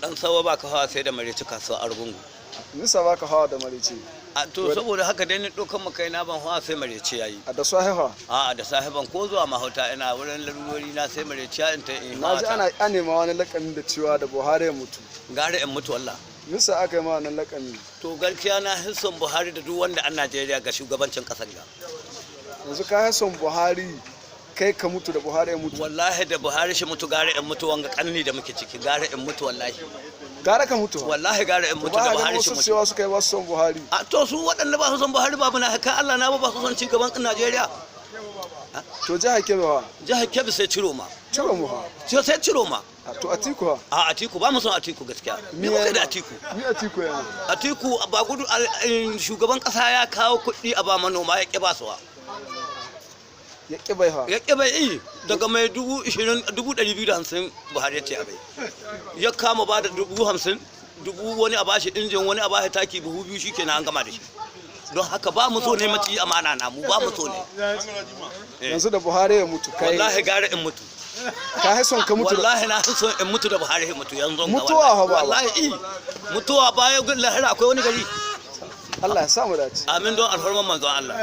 Dan sawa ba ka hawa sai da marece kasuwa Argungu. Nisa ba ka hawa da marece? A to, saboda haka dai ni ɗaukan mu kai na ban hawa sai marece yayi. A da sahiha? A'a, da safe ban ko zuwa mahauta, ina wurin larurori na sai marece ya in ta in Na ji hawa. ana anema wani lakami da cewa da Buhari ya mutu. Gara in mutu wallah. Nisa aka yi ma wannan lakami? To, gaskiya na son Buhari da duk wanda an Najeriya ga shugabancin kasar ga. Yanzu ka son Buhari, kai ka mutu da Buhari ya mutu? Wallahi da Buhari shi mutu gara in mutu, wanga kanni da muke ciki, gara in mutu wallahi. Gara ka mutu ha? Wallahi gara in mutu Ba da a ganin Buhari shi wasu mutu. cewa suka yi ba su son Buhari. A to, su waɗanda ba su son Buhari ba muna haka Allah na ba ba su son ci gaban Najeriya. To, jihar Kebbi ha? Jihar Kebbi sai Ciro ma. Ciro mu ha? Sai Ciro ma. A to, Atiku ha? A Atiku ba mu son Atiku gaskiya. Me muka da Atiku? Mi Atiku yana? Atiku ba gudu shugaban kasa ya kawo kuɗi a ba manoma, ya ƙi basuwa. Ya ƙi bai ha? Ya ƙi bai yi. Daga mai 20,000, 250,000 Buhari ya ce a bai, ya kama ba da 50,000, dubu wani a bashi injin, wani a bashi taki buhu 2, shi kenan an gama da shi. Don haka ba mu so ne, maci amana na mu ba mu so ne. Yanzu da Buhari ya mutu kai? Wallahi gara in mutu. Ka son ka mutu da Wallahi na son in mutu da Buhari ya mutu yanzu ga. Mutuwa fa ba. Wallahi mutuwa baya lahira akwai wani gari. Allah ya samu dace. Amin, don alfarman manzon Allah.